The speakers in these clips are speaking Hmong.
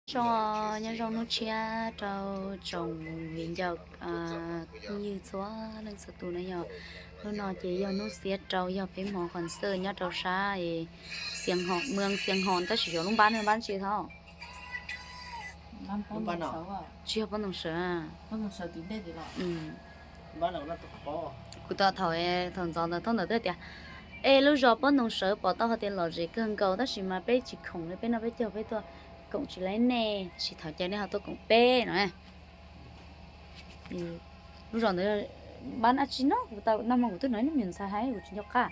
Tso, nyob zoo hnub tshiab rau tsoom viv ncaus phooj ywg txhua leej txhua tus na yom. Hnub no ces yog hnub xiab rau, yog peb hmos concert nyob rau sab Xeev Hoos, Mwees Xeev Hoos, tab sis xyov lub npab ne, npab tsi thaub. Tsis yog Pob Ntoo Sawv. Kuv tau thaum, thaum ntxov ntawd thaub ntawd twb tias, es lub zos Pob Ntoo Sawv pom tau hais tias lom zem kawg nkaus tab sis mas peb tsis khoom li, peb noj peb caug peb tuaj koom tsis laib nej, tsis thov caw nej ho tuaj koom peb no. Lub zos ntawd npab dab tsi no kuv tau noj mas kuv twb hnov ib lub me nyuam ntxhais hais kuv tsis nco qab.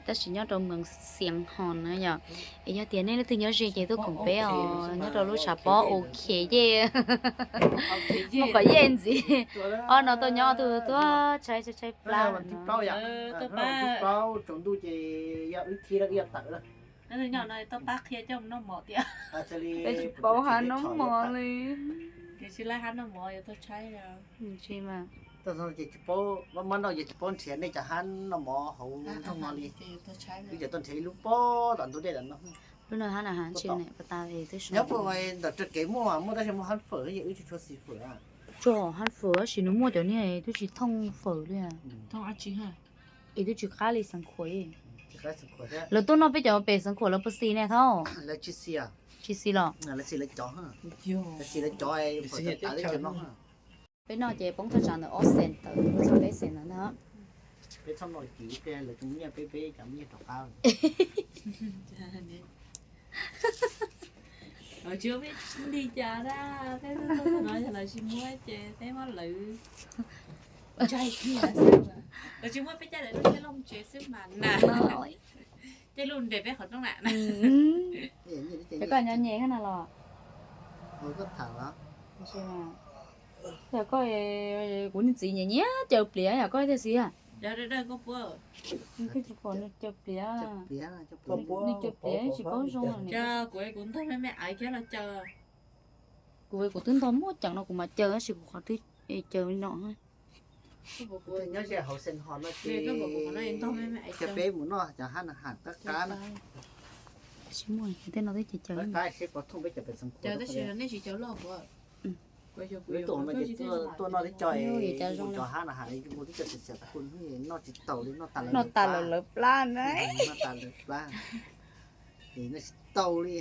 Tab sis nyob rau Mwees Xeev Hoos na yom. Es yog tias nej leej twg nyob ze ces tuaj koom peb os, nyob rau lub tshav pob ok yej, muaj qhov yej ntxiv. Ob no tuaj nyob tuaj tuaj tshaib tshaib plab. Peb tsis paub hab noj mov li. Tsis mas, tsis paub nrhiav nej cov hab noj mov hauv nroog no li. Wb cov tuaj nrhiav ib lub pob tom ntug dej no. Lub no hab na hab tsis ne, nyob puas ntawm rau kev muaj muaj tab sis muaj hab fawm, wb tsis tshua xis fawm. Tso hab fawm tab sis nws muaj cov niag twb tsis thooj fawm li. Es twb tsis qab li Xeev Khuam. Lawv tuaj noj peb cov pem Xeev Khuam lawv puas xis ne thaub? Tsis xis los? Peb noj ces poob thaj tsam ntawm ob xees tawm, txog peb xees ntawd na. Peb txhob noj kiv tiag, lawv tsis muaj nyiaj, peb peb cov muaj nyiaj rov qab. Tsis ua peb li cas na, peb tuaj no yog lawv tsis muab ces peb muab lawv ntsaig kiag xwb. Lawv tsis muab peb caij lawv lub caij looj tsev xwb mas na. Caij looj nres peb qhov rooj na. Ces koj nyob nyem hab na los? Yog koj, kuv niag txiv nyiam nyiam caw pliav yom, koj thiaj xis. Caw pliav, nws caw pliav tsis paub zoo li. Kuv, kuv ntog me me aiv kiag los caw. Kuv, kuv twb ntog muaj ceem no kuv mam caw tab sis kuv qhov twb caw li no. Nyob ze hauv Xeev Hos no ces peb mus noj cov hab na, ham tab qab na. Tsis muaj, tej no twb caw caw qab seb puas thooj peb cov pem Xeev Khuam. Wb tuaj no ces tuaj noj twb co, mus cov hab na, ham mus twb co xiav xiav tu, noj tsis taus li, noj tas lawm lawv plab na. Noj tas lawm plab, noj tsis tau li.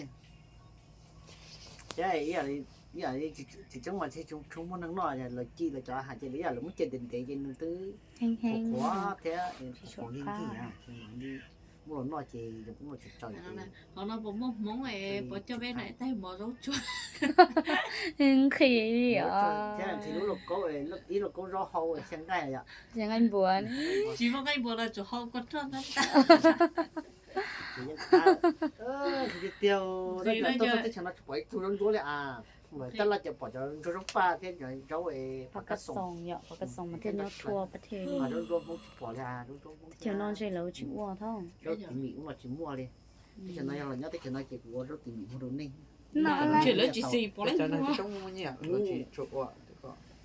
Thiab ib yam li tsis tseeb mas tsis tshua muaj neeg noj, lawv ci lawv cov hais tias lawv ib yam lawv muab cia ntev ntev ces nws twb qhuav qhuav thiab qhuav nkig nkig, muab los noj ces yus muab los tsis tsaus. Qhov no puas muaj hmoob es puas coj peb na tais mov zaub tsuag? Nqhis li os. Thiab nqhis lub lauj kaub, ib lauj kaub zaub hau xya nqaij yom. Xya nqaij npua. Tsis muaj nqaij npua los tsuas hau kua roj ntab ntab. Tiag tiag, teb chaws no tsis pom ib tug zaub ntsuab li as. Taj laj cov pom cov ntsuab zaub paj thiab cov zaub paj kab xoom yom, paj kab xoom mas thiaj nyob thua pab thiaj. Zaub ntsuab Hmoob tsis pom li as, zaub ntsuab Hmoob. Teb chaws no ntshe lawv tsis ua thaub. Zaub tis mim ub no tsis muaj li. Teb chaws no yog los nyob teb chaws no ces kuv ua zaub tis mim muag rau nej. Teb chaws no tsis muaj nyiaj, lawv tsis tshua ua.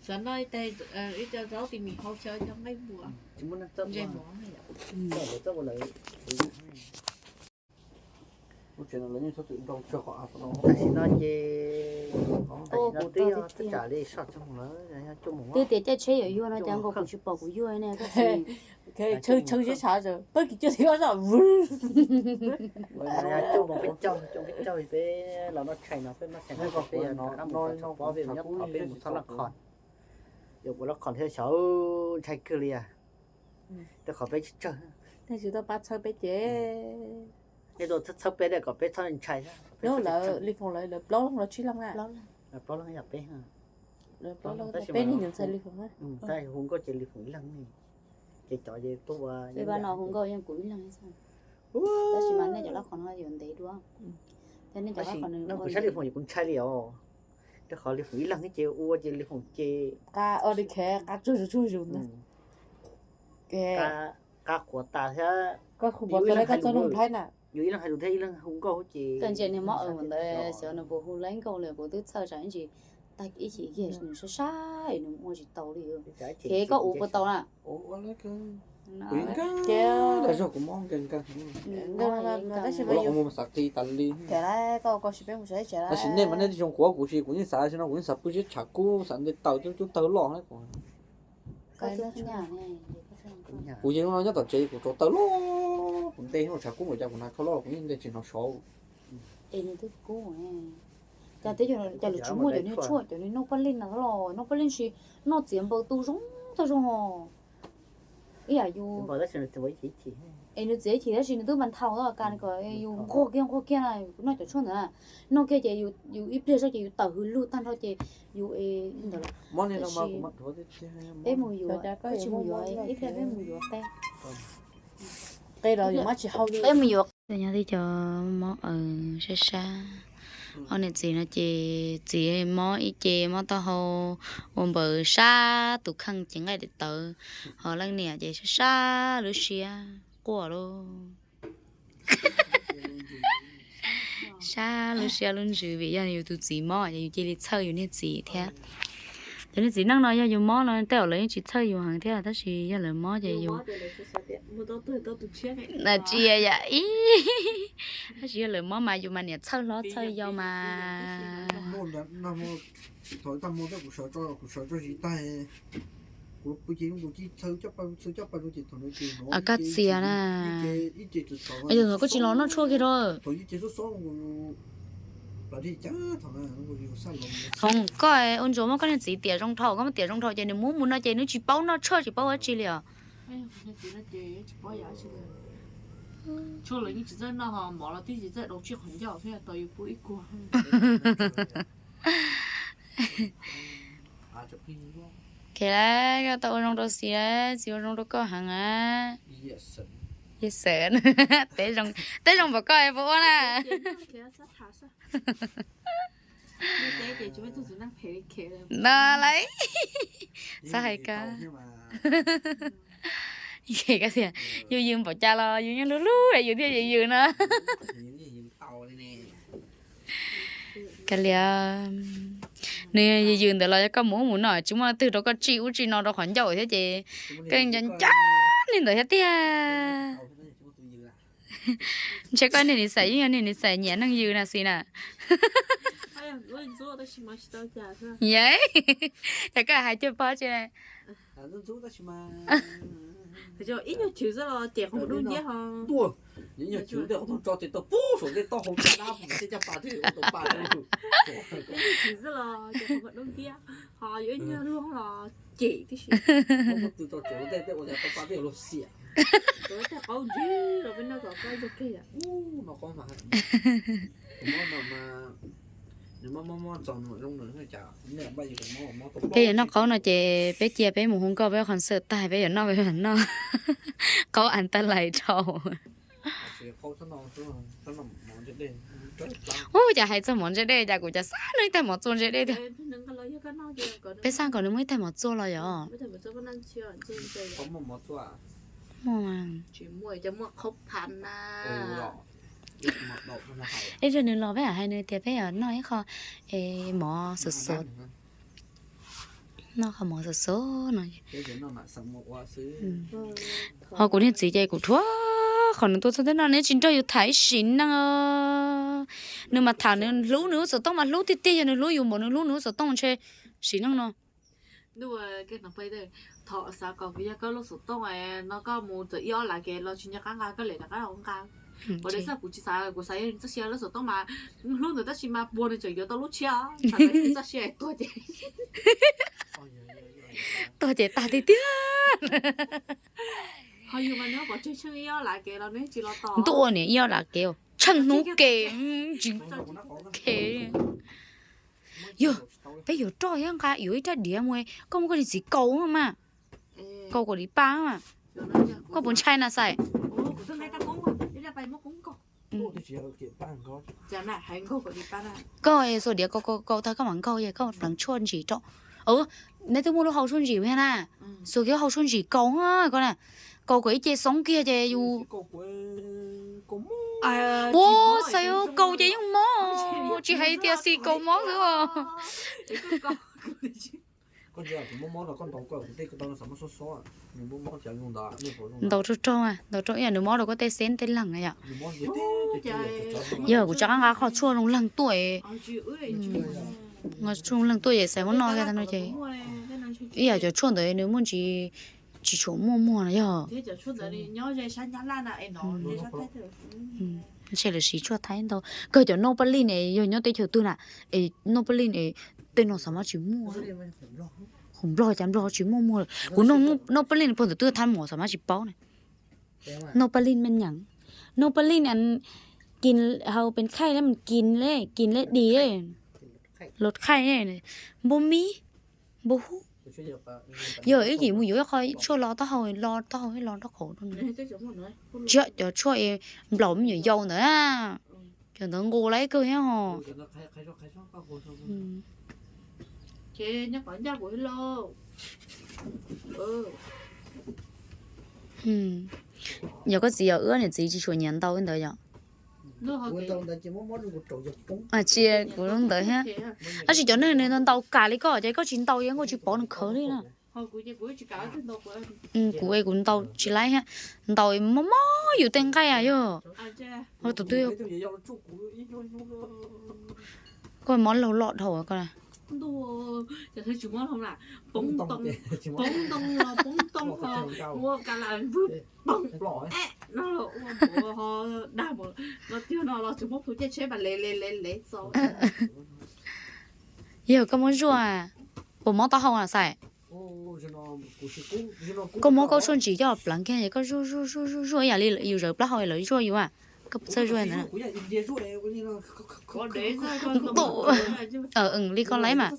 Xav noj ib co zaub tis mim hau xyaw cov nqaij npua. Tsis muaj neeg txawj ua. Lawv txawj ua lawv. Tam sim no ces, tam sim no twb yog tsam li soj coj mus lawm, coj mus. Twb tias caij tsheb yuav yuag no cas nkaus kuv tsis pom kuv yuag ne. Tsheb tsheb sib tshav pab kis cuaj tib ob zoj. Coj mus peb caug, coj peb caug peb los noj tshais no, peb noj tshais no peb rov qab mus tshov pob, peb mus txhob laj qhos. Yuav ua laj qhos thiab xyov ntshai kawg li. Rau qhov peb tsis tsawg. Nej tsis tau pab txhawb peb ces. Nej tuaj txhawb peb kom peb txhob ntshai. Lawv li foom lawv plaub leeg los tsib leeg na. Plaub leeg yog peb. Peb niag nyuam ntxhais li foom na. Tab hu nkauj ces li foom ib leeg ne. Ces cov tuaj ua, peb pab no hu nkauj yeej kuv ib leeg. Tab sis mas nej cov laj qhos no yuav ntev dua. Kuv saib li foom kuv ntshai li os. Rau qhov li foom ib leeg ces ua ces li foom ces qab, qab tsuag tsuag zus ntag. Qab qhuav tas thiab. Koj hu npua tau li koj txoj nug nplhaib na. Yus ib leeg hais lus thiab ib leeg hu nkauj ces. Koj ntsia niag mob aws ntawd xyov nws puas hu laib nkauj li, kuv twb txhawj tsam ib ntsis tag ib chim kiag nws sab sab nws ua tsis tau li. Ces koj ua puas tau na? Kuv yeej nkag, zog kuv mob nkag nkag. Kuv los mus xav qis tas li. Tab sis nej mas nej twb zoo kuv, kuv tsis, kuv yeej xav, no kuv yeej xav pw siab tshav kub, xav nte taws cub tawg loj. Kuv ces no nyob tom tsev kuv rauv taws loj, kuv nte tshav kub npaum cas kuv hnav tsho loj kuv yeej nte tsis hnov saud. Es nws twb kub, cas teb, cas lawv tsis muaj cov niag tshuaj, cov niag noj paj lej no los, noj paj lej sis noj txiav npaws tu zoo tag zoo os. Ib yam yus, es nws txiav ib chim tab sis nws twb mas nthau a, kas kom yus nquag kiag nquag kiag na, noj cov tshuaj ntawd na, noj kiag ces yus ib pliag zoj ces yus tawm hws lug tag nrho ces yus ntawd. Peb mus yuav, peb mus yuav qe, qe los yus mob tsis hau li. Peb mus yuav qe, nyob tib co mob aws sab sab. Ob niam txiv no ces txiv mob ib ce mob taub hau ua npaws sab tus kheej ces nqaij daim tawv, ho leej niam ces sab sab lub siab quaj lauj. Sab lub siab lub ntsws vim yog yus tus txiv mob ces yus cia li txhawj yus niag txiv thiab. Cov niag txiv neej no yog yus mob no tej zaum lawv yeej tsis txhawj yus heev thiab tab sis yog lawv mob ces yus tsis yam ib, tab sis yog lawv mob mas yus mas niam txhawj hlob txhawj yau mas. Koj txias na. Yog koj tsis los noj tshuaj kiag rau. Hov koj ua ntsuas muab koj niag txiv tiam zoo dhau, koj muab tiam zoo dhau ces nws muab mus no ces nws tsis paub noj tshuaj tsis paub ua tsi li os. Koj tau ua zoo rau txiv, txiv ua zoo rau koj heev a. Teb zoo npaum koj puas ua na. No lauj, txhob hais koj. Yus yws npaum cas los yus yeej hlub hlub yus thiaj yws yws no. Kav liam, nws yws yws ntawd los yog koj mus ub mus no tsis muaj leej twg rau koj tsij ub tsij no rau qhov ncauj thiab ces koj nco nco li ntawd thiab tiag. Ntshe koj niag nis xais yeej yog niag nis xais nyiam neeg yws na xis na. Yog koj hais cuag pog tsi. Peb yuav noj qaub no ces peb cia peb mus hu nkauj peb qhov xwm tag peb yuav noj peb mam noj. Qaub an taj lais dhau. Ub, cas hais txog mov ntse dej cas kuv cas xav noj ib tais mov txua ntse dej tiag. Peb xav kom nws muaj ib tais mov txua los yog. Muaj mas. Ib zaug nws los peb hais nws tias peb yuav noj ib qho mov xov xov, noj qho mov xov xov no. Ho kuv niag txiv ces kuv dhuav qhov nws tuaj txog tej no nws tsis nrog yus tham ib sim neej. Nws mas tham nws hlub nws lub xov tooj mas hlub tiag tiag, yog nws hlub yus npaum nws hlub nws lub xov tooj ntshe sim neej no. Thov xav kom kuv yog koj lub xov tooj no koj mus txawm ib ob lav kev los tsis nco qab nqa koj lem rov qab los nqa. Ua li xwb kuv tsis xav, kuv xav yog txoj sia lub xov tooj mas hlub ntawd tab sis mas puag nws tseem yuav tau lub tshiab, txoj sia tuag ces tuag ces tag tiag tiag. Ntuj, niam ib ob lav kev tsheej hnub ke, tsis ke. Yog peb yuav roj thiab nqa yuav ib rab diav mus, koj muab koj niag txiv kaus mas, kaus kom li paj mas, koj puas ntshai na xais? Koj xuas diav kaus kaus kaus tag koj mam nkaug, koj pleev tshuaj ntsim rau. Neb twb muaj lub hau tshuaj ntsim na, xuas kiag hau tshuaj ntsim kaus koj na, kaus kom ib ce xoob kiag ces yus ua xav kaus ces yeej mob, tsis hais tias xis kaus mob xwb os. Ntaus rau rau, ntaus rau ib yam nws mob rau koj tej xeb tej leeg na yom. Yog kuv rov qab nqa qhov tshuaj zoo leeg tuaj, qhov tshuaj zoo leeg tuaj ces xav muab noj kiag no ces ib yam cov tshuaj ntawd nws muaj ntsis tsis tshua muaj muag no yog. Ntshe lawv siv tshuaj Thaib ntau kawg. Cov noj paj lij ne yog nyob teb chaws twg na, es noj paj lij ne tej no xav mas tsis muaj. Hauv Nplog cas Nplog tsis muaj muag lawm. Kuv noj paj lij ne puag ntawm twb thab mom xav mas tsis paub ne. Noj paj lij me nyam, noj paj lij ne, kis hau pes khaij le, kis le, kis le dis, los khaij, npua mib, npua hub. Yog ib yim mus yuav ib qho tshuaj lo taub hau, lo taub hau los nraub qaum rau. Tsis yog cov tshuaj nplaum me nyuam yaus ntawd, cov ntawd nqus lawm kawg thiab os. Yog koj txiv yog wb niam txiv tsis tshua nyiam ntaus ntawd yom. Tsis kuv ntawd thiab. Tab sis cov neeg nws ntaus kam li koj ces koj tsis ntaus ces koj tsis pom nws khawv li na. Kuv es kuv ntaus tsis laib thiab, ntaus mob mob yus tej nqaij yog. Tus twg koj mob laug loj dhau koj. Yog koj muab zuaj, puas mob taub hau na xais? Koj muab koj tshuaj ntsis coj pleev kiag es koj zuaj zuaj zuaj zuaj ib yam li yus zawv plaub hau lawv zuaj yus. Koj puas txawj zuaj ntawd? Li koj laib mas.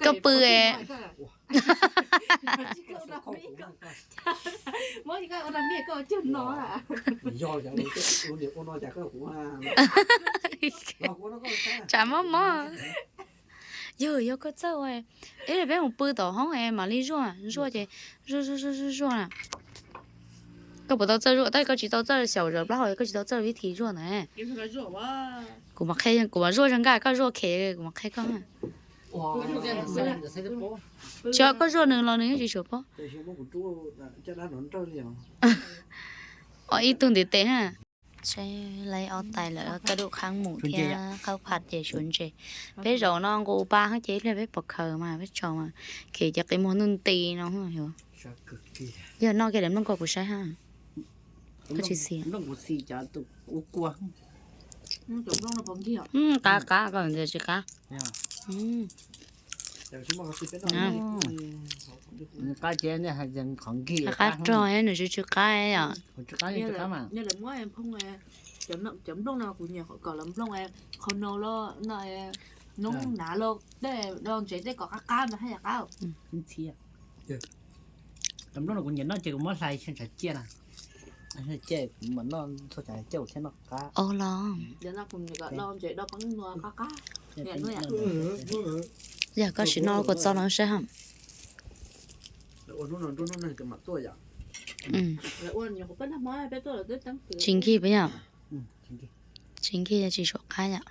Koj pw, tsam mob mob. Yog, yog koj txawj ua, peb mus pw tom hoob mam li zuaj, zuaj ces zuaj zuaj zuaj zuaj. Koj puas tau txawj zuaj? Tab sis koj tsis tau txawj xyaum zawv plaub hau, koj tsis tau txawj vib thi zuaj ntawd. Kuv mam qhia, kuv mam zuaj zoo nkauj, koj zuaj khev kuv mam qhia koj. Tsis, koj zuaj nws los nws yeej tsis tshua paub. Ib tug ntiv tes na. Seb laib ob tais lawm, kaj dub qhaab mum thiab qhaub phaj ces suav ntses. Peb zaum no nqus pa hab ces ib pliag peb pom khaws mas peb tsaus mas, khev ces qi muag ntuj nti no. Yog noj kiag daim nplooj ko kuv saib hab. Koj tsis xis? Qab qab, koj ntxias tsis qab. Qab rog nws tsis, tsis qab yom. Cov nplooj no kuv nyiam kom lawv nplooj qhov no, noob nav los tej do ntsev tej kom qab qab ntawd haj yam qab. Cov nplooj no kuv nyiam noj ces kuv muab hlais tshav ciaj na. Ciaj kuv mam noj txhua cov ciaj kuv thiaj noj qab. Ua los. Do ntsev do qab qab. Yog koj sim noj kuv txo no saib hab. Tsis nkig puas yog? Tsis nkig, tsis suam qab yom.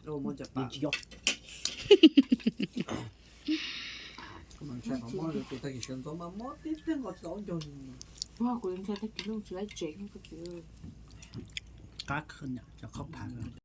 Qab kawg cov qhaub phaj.